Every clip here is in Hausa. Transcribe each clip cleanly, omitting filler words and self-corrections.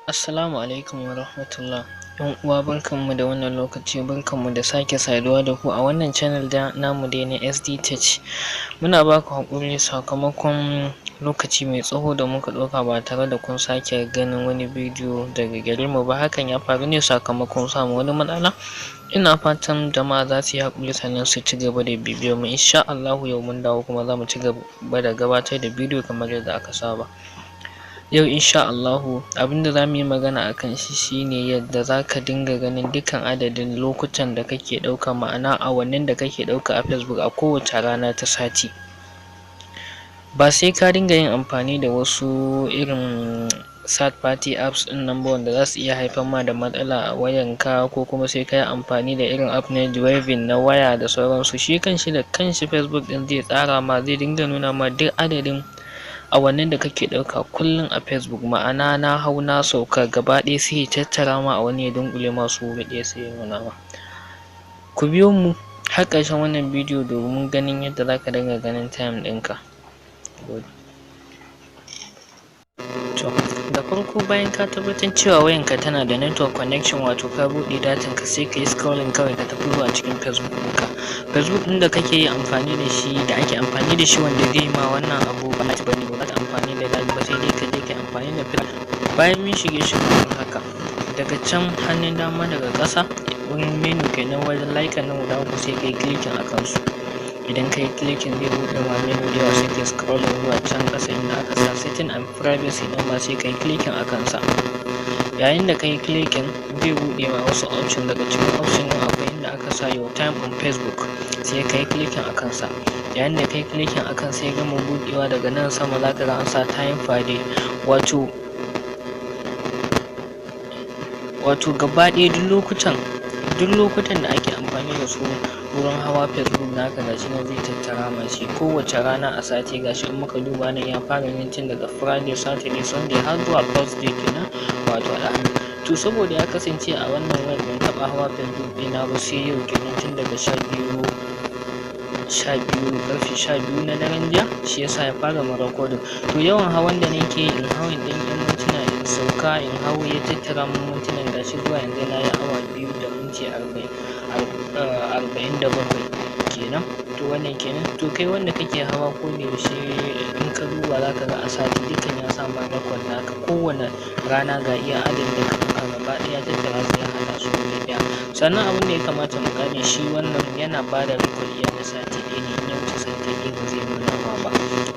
Assalamu alaikum wa rahmatullah. ‘Yan uwa, barkanmu da wannan lokaci, barkanmu da sake saduwa da ku a wannan channel da namu dai na SD Tech. Muna ba ku haƙuri sakamakon lokaci mai tsawo da muka ɗauka ba tare da kun sake ganin wani bidiyo daga gare mu ba. Hakan ya faru ne sakamakon samun wani matsala. Ina fatan jama'a za su yi haƙuri sannan su ci gaba da bibiyar mu. Insha Allahu yau mun dawo kuma za mu ci gaba da gabatar da bidiyo kamar yadda aka saba. Yau insha Allahu abinda za mu yi magana a kan shi shine yadda za ka dinga ganin dukkan adadin lokutan da kake ɗauka, ma'ana awannin da kake ɗauka a Facebook a kowace rana ta sati. Ba sai ka dinga yin amfani da wasu irin third party apps ɗin nan ba wanda za su iya haifar ma da matsala a wayanka, ko kuma sai ka yi amfani da irin app na driving na waya da sauransu. Shi kanshi da kanshi Facebook ɗin zai tsara ma, zai dinga nuna ma duk adadin awannin da kake ɗauka kullum a Facebook, ma'ana na hau na sauka gaba ɗaya, sai ya tattara ma a wani, ya dunƙule ma su wuri ɗaya, sai ya nuna ma. Ku biyo mu har ƙarshen wannan bidiyo domin ganin yadda za ka dinga ganin time ɗinka. To, da farko, bayan ka tabbatar cewa wayanka tana da network connection, wato ka buɗe datan ka, sai ka yi scrolling kawai ka tafi zuwa cikin Facebook ɗinka. Facebook ɗin da kake yi amfani da shi, da ake amfani da shi wanda zai ma wannan abu, ba lite bane, ba za ka amfani da lite ba, sai dai ka je ka yi amfani da Facebook. Bayan mun shige shi kamar haka, daga can hannun dama daga ƙasa wurin menu kenan, wajen layukan nan guda uku, sai ka yi clicking a kansu. Idan ka yi clicking, zai buɗe ma menu da yawa. Sai ka yi scrolling zuwa can ƙasa inda aka sa "Setting and privacy" nan ma, sai ka yi clicking a kansa. Yayin da ka yi clicking, zai buɗe ma wasu option. Daga cikin option ɗin akwai inda aka sa "Your time on Facebook", sai ka yi clicking a kansa. Yayin da ka yi clicking a kan, sai ya gama buɗewa. Daga nan sama za ka ga an sa "Time per day", wato gaba ɗaya duk lokutan da ake amfani da su wurin hawa Facebook naka, gashi nan zai tattara ma shi kowace rana a sati. Gashi in muka duba nan, ya fara ne tun daga Friday, Saturday, Sunday har zuwa Thursday kenan, wato Alhamis. To, saboda ya kasance a wannan wayar ban taɓa hawa Facebook ɗina ba sai yau kenan, tun daga 12, 12, ƙarfe 12 na daren jiya, shi yasa ya fara min recording. To, yawan hawan da nake yi, in hau in ɗan yi mintuna, in sauka, in hau, ya tattara min mintunan. Gashi zuwa yanzu na yi awa 2 da minti 47 kenan. To, wannan kenan. To, kai wanda kake hawa ko da yaushe, in ka duba za ka ga a sati dukkan ya sa ma record naka, kowane rana ga iya adadin da ka ɗauka, gaba ɗaya ya tattara su, ya haɗa su wuri ɗaya. Sannan abin da ya kamata mu gane, shi wannan yana ba da record iya na sati ɗaya ne. In ya wuce sati ɗaya, ba zai nuna ma ba.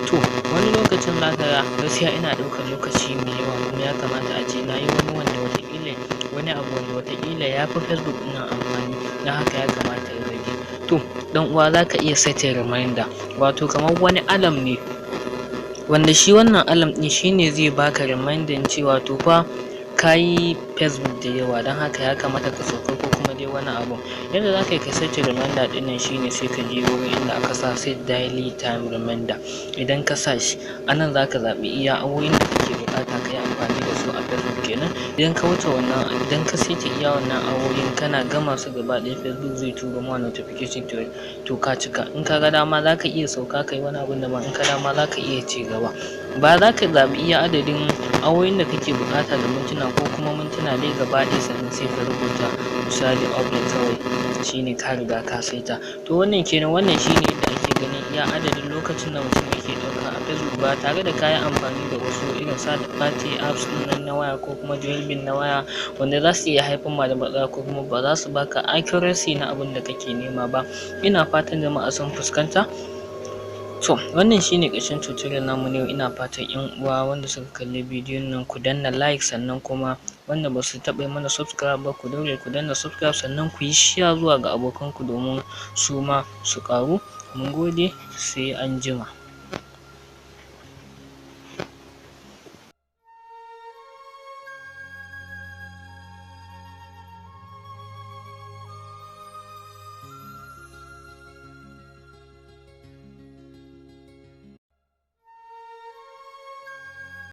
To, wani lokacin za ka ga gaskiya ina ɗaukar lokaci mai yawa, kuma ya kamata a ce na yi wani wanda wataƙila wani abu wanda wataƙila ya fi Facebook ɗin nan amfani, don haka ya kamata in rage. To, ɗan uwa, za ka iya setting reminder, wato kamar wani alarm ne, wanda shi wannan alarm ɗin shine zai baka reminder cewa to fa ka yi Facebook da yawa, don haka ya kamata ka sauka ko kuma dai wani abun. Yadda za ka yi ka setting reminder ɗin nan shine sai ka je wurin inda aka sa "Set daily time reminder". Idan ka sa shi a nan, za ka zaɓi iya awoyin da kake buƙata ka yi amfani da su a Facebook kenan. Idan ka wuce wannan, idan ka saita iya wannan awoyin, kana gama su gaba ɗaya, Facebook zai turo ma notification to ka cika. In ka ga dama, za ka iya sauka ka yi wani abun daban. In ka dama, za ka iya ci gaba. Ba za ka zaɓi iya adadin awoyin da kake buƙata da mintuna ko kuma mintuna dai gaba ɗaya, sannan sai ka rubuta misali "update" kawai, shine ka riga ka saita. To, wannan kenan. Wannan shine yadda ake ganin iya adadin lokacin da mutum yake ɗauka a Facebook ba tare da ka yi amfani da wasu irin third party apps ɗin nan na waya ko kuma bin na waya wanda za su iya haifar ma da matsala ko kuma ba za su baka accuracy na abin da kake nema ba. Ina fatan jama'a sun fuskanta. To, wannan shine ƙarshen tutorial namu na yau. Ina fatan ƴan uwa wanda suka kalli bidiyon nan, ku danna like, sannan kuma wanda ba su taɓa mana subscribe ba, ku daure ku danna subscribe, sannan ku yi share zuwa ga abokanku domin su ma su ƙaru. Mun gode, sai anjima.